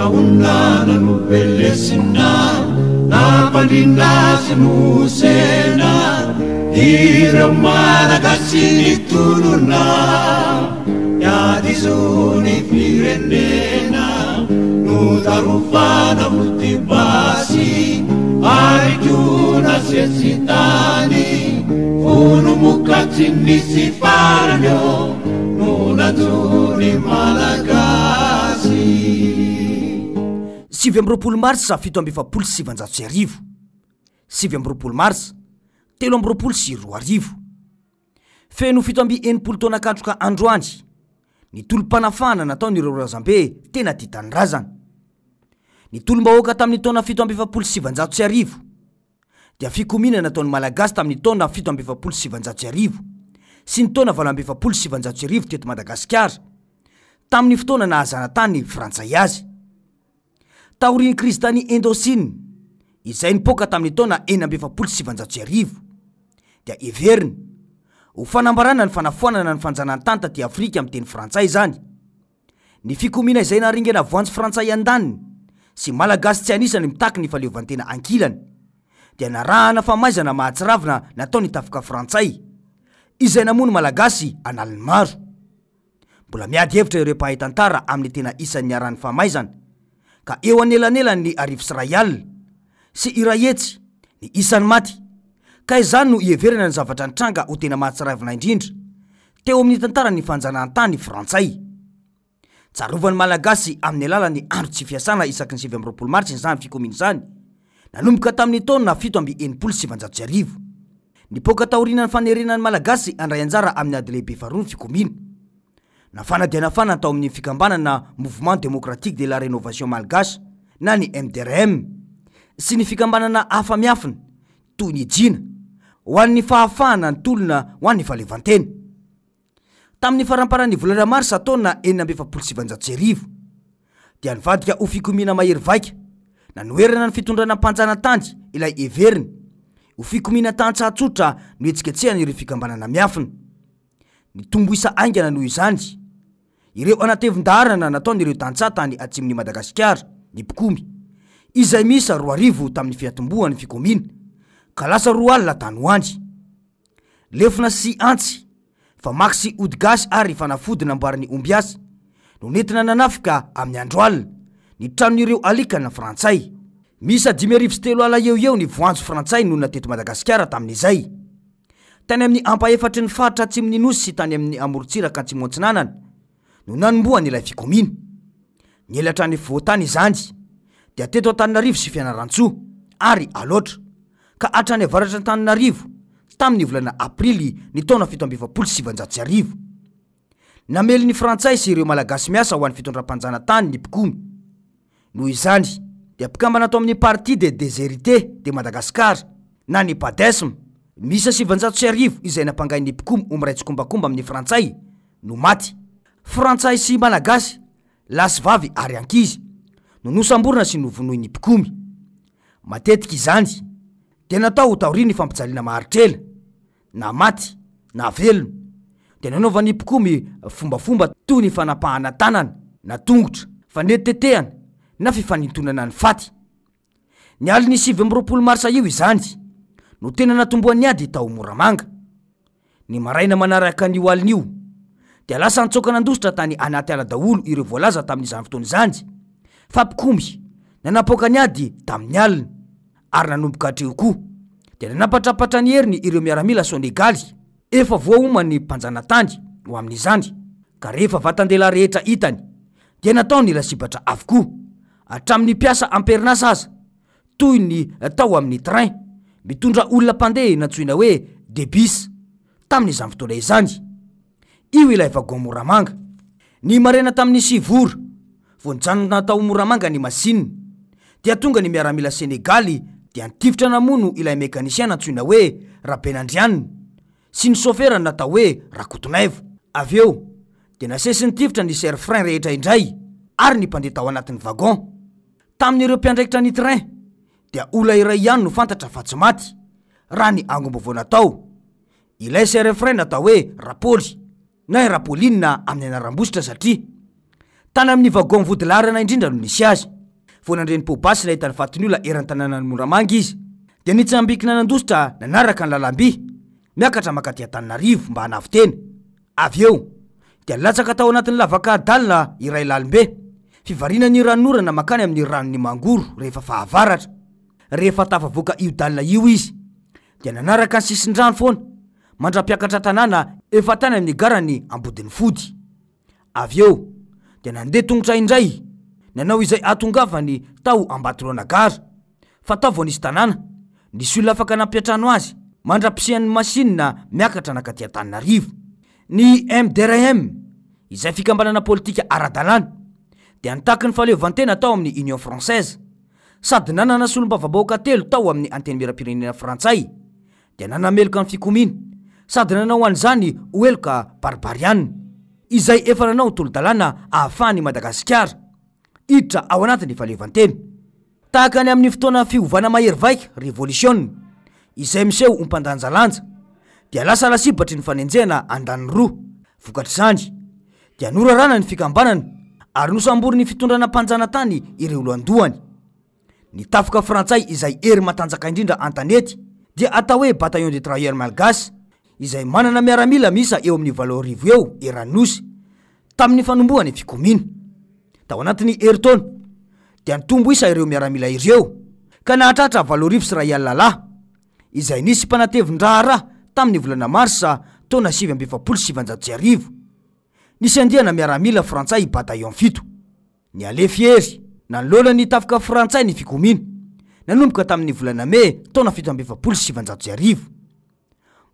Rahonana novelesina, nampandrina sy nosena, ireo Malagasy nitolona, niady zo ny firenena, notarofana vody basy, ary koa nasesitany, vono-moka tsy nisy farany ô, no nanjo ny Malagasy. 29 marsa 1947, 29 marsa 2023. Feno 67 taona katroka androany ny tolom-panafahana nataon'ireo razambe tena tia tanindrazana. Ny tolom-bahoaka tamin'ny taona 1947 dia fikomiana nataon'ny Malagasy tamin'ny taona 1947 sy ny taona 1948 teto Madagasikara, tamin'ny fotoana naha zanatany frantsay azy. Taorian'ny krizy tany Indochine, izay nipoaka tamin'ny taona 1946, dia heverina ho fanambarana ny fanafoanana ny fanjanahantany taty Afrika amin'ny teny frantsay izany. Ny fikomiana izay naharingana voanjo frantsay andaniny sy Malagasy tsy anisany mitaky ny fahaleovantena ankilany, dia narahana famaizana mahatsiravina nataon'ny tafika frantsay, izay namono Malagasy an'aliny maro. Mbola miady hevitra ireo mpahay tantara amin'ny tena isan'ny niharan'ny famaizana, ka eo anelanelan'ny 1100 sy 100 ny isan'ny maty, ka izany no iheverana ny zavatra nitranga ho tena mahatsiravina indrindra teo amin'ny tantaran'ny fanjanahantany frantsay. Tsarovan'ny Malagasy amin'ny alalan'ny andro tsy fiasana isaky ny 29 martsa izany fikomiana izany, nanomboka tamin'ny taona 1967. Nipoaka taorian'ny fanerena ny Malagasy handray anjara amin'ny ady lehibe faharoa ny fikomiana. Nafana dia nafana tao amin'ny fikambanana Mouvement Démocratique de la Rénovation Malgache na ny MDRM sy ny fikambanana hafa miafina toy ny Jina ho an'ny fahafahana ny tolona ho an'ny fahaleovantena. Tamin'ny faramparan'ny volana marsa taona 1946 dia nivadika ho fikomiana mahery vaika nanoherana ny fitondrana mpanjanatany ilay heveriny ho fikomiana tantsaha tsotra nohetsiketsehan'ireo fikambanana miafina. Nitombo isa haingana noho izany ireo anatevin-daharana nataon'ireo tantsaha tany atsimon'i Madagasikara, ny mpikomy, izay miisa 2000 tamin'ny fiatombohan'ny fikomiana ka lasa 20 tany ho any. Lefona sy antsy, famaky sy ody gasy ary fanafody namboarin'ny ombiasy no nentina nanafika amin'ny andro alina ny tranon'ireo alikana frantsay. Miisa 350 eo ho eo ny voanjo frantsay nonina teto Madagasikara tamin'izay. Tany amin'ny ampahefatry ny faritra atsimon'ny Nosy sy tany amin'ny amorontsiraka atsimo-atsinanana no nanombohany ilay fikomiana. Niely hatrany afovoan-tany izany, dia teto Antananarivo sy Fianarantsoa ary Alaotra, ka hatrany avaratr'Antananarivo, tamin'ny volana aprily ny taona 1947. Namely ny Frantsay sy ireo Malagasy miasa ho an'ny fitondram-panjanatany ny mpikomy. Noho izany, dia mpikambana tao amin'ny Parti des Déshérités de Madagascar, na ny Padesm, miisa 1900 izay nampangain'ny mpikomy ho miray tsikombakomba amin'ny Frantsay, no maty. Frantsay sy Malagasy, lahy sy vavy ary ankizy, no nosamborina sy novonoin'ny mpikomy. Matetika izany dia natao taorian'ny fampijaliana maharitra ela, na maty na velona, dia nanaovan'ny mpikomy fombafomba toy ny fanapahana tanana na tongotra, fanetitetehana na fifanintonana ny faty. Ny alin'ny 29 marsa io izany no tena natombohan'ny ady tao Moramanga. Ny maraina manaraka an'io alina io dia lasa nitsoaka nandositra tany anaty ala daholo ireo voalaza tamin'izany fotoana izany fa mpikomy nanapoaka ny ady tamin'ny alina ary nanomboka hatreo koa dia nanapatrapatra ny heriny ireo miaramila Sonegaly efa voaoman'ny mpanjanatany ho amin'izany ka rehefa vatan-dehilahy rehetra hitany dia nataony lasibatra avokoa hatramin'ny mpiasa am-perinasa aza toy ny tao amin'ny train mitondra olona mpandeha nantsoina hoe Debis tamin'izany fotoana izany. Io ilay wagon Moramanga. Ny maraina tamin'ny sivy ora, vao nijanona tao Moramanga ny masinina, dia tonga ny miaramila Senegaly dia nitifitra namono ilay mécanicien nantsoina hoe Rabenandrianina sy ny sôferany natao hoe Rakotonaivo. Avy eo dia nasesy nitifitra ny serre-frein rehetra indray ary ny mpandeha tao anatin'ny wagon. Tamin'ireo mpiandraikitra ny train dia olona iray ihany no fantatra fa tsy maty, raha ny angom-baovao natao. Ilay serre-frein natao hoe Rapaoly na i Rapolina amin'ny anaram-bositra satria tany amin'ny wagon vodilaharana indrindra no nisy azy. Vao nandre ny poa-basy nahita ny fatin'olona eran'ny tanànan'i Moramanga izy, dia nitsambikina nandositra nanaraka ny lalam-by miakatra mankaty Antananarivo mba hanavo-tena. Avy eo, dia latsaka tao anatin'ny lavaka dalina iray lalim-be, fivarinan'ny ranonorana mankany amin'ny ranon'i Mangoro rehefa fahavaratra. Rehefa tafavoaka io dalina io izy, dia nanaraka ny sisin-drano foana mandra-piakatra tanàna efa tany amin'ny garan'i Ambodinifody. Avy eo dia nandeha tongotra indray nanao izay hahatongavany tao Ambatolaona gara, fa tao vao nisy tanàna, nisy olona afaka nampiantrano azy mandra-pisian'ny masinina miakatra nankaty Antananarivo. Ny MDRM, izay fikambanana politika ara-dalàna, dia nitaky ny fahaleovantena tao amin'ny Union Française, sady nanana solombavambahoaka telo tao amin'ny Antenimierampirenena frantsay, dia nanameloka ny fikomiana sady nanao an'izany ho heloka barbariana, izay efa nanao tolo-dalàna ahafahan'i Madagasikara hiditra ao anatin'ny fahaleovantena. Tahaka ny amin'ny fotoana fiovana mahery vaika, revolisiona, izay miseho ho mpandanjalanja, dia lasa lasibatry ny fanenjehana andaniny roa. Vokatr'izany, dia norarana ny fikambanana ary nosamborin'ny fitondrana mpanjanatany ireo lohandohany. Ny tafika frantsay izay hery matanjaka indrindra an-tanety dia atao hoe Bataillon de Tirailleurs Malgaches izay manana miaramila miisa eo amin'ny 8000 eo eran'ny Nosy tamin'ny fanombohan'ny fikomiana. Tao anatin'ny herintaona dia nitombo isa ireo miaramila ireo ka nahatratra 1080 lahy izay nisy mpanatevin-draharaha tamin'ny volana marsa taona 1949. Nisy andiana miaramila frantsay Bataillon fito. Nihalefy hery nanoloana ny tafika frantsay ny fikomiana, nanomboka tamin'ny volana mey taona 1947.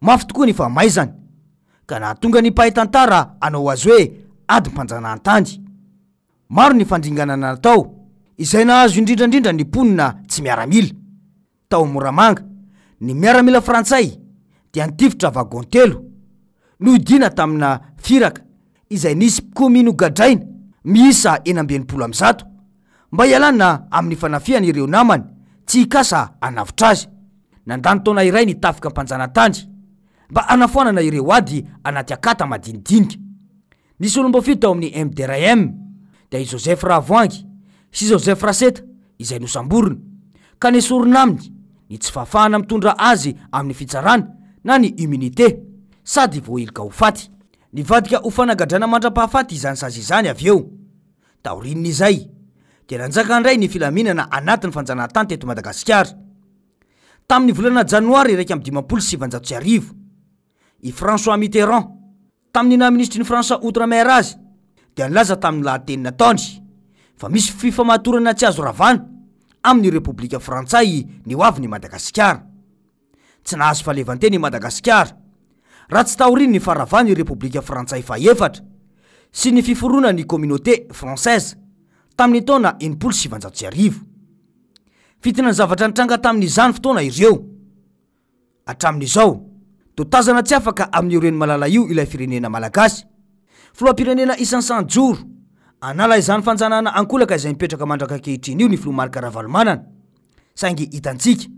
Mafy tokoa ny famaizana, ka nahatonga ny mpahay tantara hanao azy hoe adim-panjanahantany. Maro ny fandringanana natao, izay nahazo indrindra indrindra ny mponina tsy miaramila. Tao Moramanga, ny miaramila frantsay dia nitifitra wagon telo, nohidiana tamina firaka izay nisy mpikomy nogadraina miisa 166, mba hialana amin'ny fanafihana ireo namany tsy hikasa hanavotra azy. Nandany taona iray ny tafika mpanjanatany mba hanafoanana ireo ady anaty akata madinidinika. Nisy olom-boafidy tao amin'ny MDRM, dia i Joseph Ravoahangy sy Joseph Raseta izay nosamborina, ka nesorina aminy ny tsy fahafahana mitondra azy amin'ny fitsarana na ny immunité, sady voaheloka ho faty. Nivadika ho fanagadrana mandra-pahafaty izany sazy izany avy eo. Taorian'izay, dia nanjaka indray ny filaminana anatin'ny fanjanahantany teto Madagasikara. Tamin'ny volana janoary 1951, i François Mitterrand, Tamin'ny naha minisitry ny France Outre-mer azy dia nilaza tamin'ny lahateny nataony fa misy fifamatorana tsy azo ravana amin'ny Repoblika Frantsay ny ho avin'i Madagasikara. Tsy nahazo fahaleovantena i Madagasikara raha tsy taorian'ny faharavan'ny Repoblika Frantsay fahefatra sy ny fiforonan'ny Communauté Française tamin'ny taona 1960. Fintinan'ny zavatra nitranga tamin'izany fotoana ireo. Hatramin'izao, toa tazana tsy afaka amin'io reny malala io ilay firenena malagasy. Filoham-pirenena isan'ny joro, hanala izany fanjanahana ankolaka izay mipetraka mandrak'ankehitriny io ny filoha Marc Ravalomanana. Saingy hitantsika,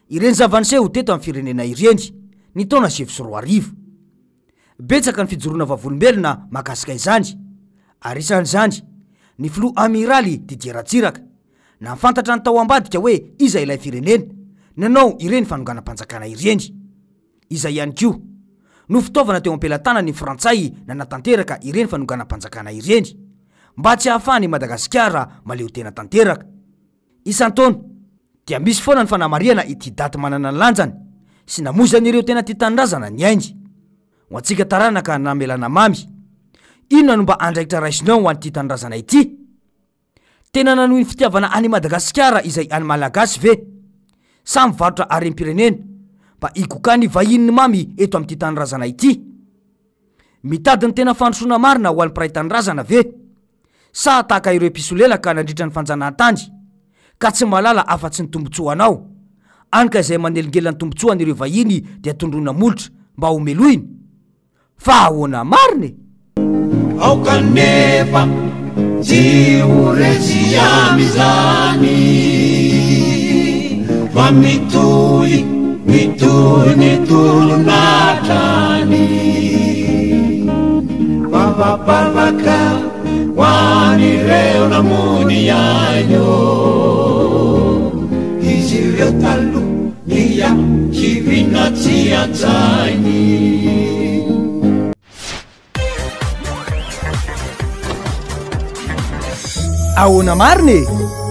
ireny zava-niseho teto amin'ny firenena ireny, ny taona 2009. Betsaka ny fijoroana vavolombelona mahakasika izany, ary isan'izany ny filoha Amiraly Didier Ratsiraka. Nahafantatra ny tao ambadika hoe iza ilay firenena nanao ireny fanonganam-panjakana ireny. Iza ihany koa no fitaovana teo am-pelatanan'ny Frantsay nanatanteraka ireny fanonganam-panjakana ireny mba tsy hahafahan'i Madagasikara mahaleo tena tanteraka. Isan-taona dia misy foana ny fanamarihana ity daty manana ny lanjany sy namoizan'ireo tena tia tanindrazana ny ainy. Ho antsika taranaka namelana mamy, inona no mba andraikitra raisinao ho an'ity tanindrazana ity? Tena nanohy ny fitiavana an'i Madagasikara izay an'ny Malagasy ve? Sa mivarotra harem-pirenena mba higokan'ny vahiny ny mamy eto amin'ity tanindrazana ity? Mitady ny tena fandrosoana marina ho an'ny mpiray tanindrazana ve? Sa tahaka ireo mpisolelaka nandritra ny fanjanahantany ka tsy mahalala afa-tsy ny tombontsoanao, any ka izay manelingelina ny tombontsoan'ireo vahiny dia tondroina molotra mba ho melohiny? Fa ahoana marina e? Aoka anefa tsy ho resy amin'izany fa mitohy, mitohy ny tolona hatrany. Vavabavaka ho an'ireo namoy ny ainy ô. mbola tsy an-tsainy. Ahoana marina e?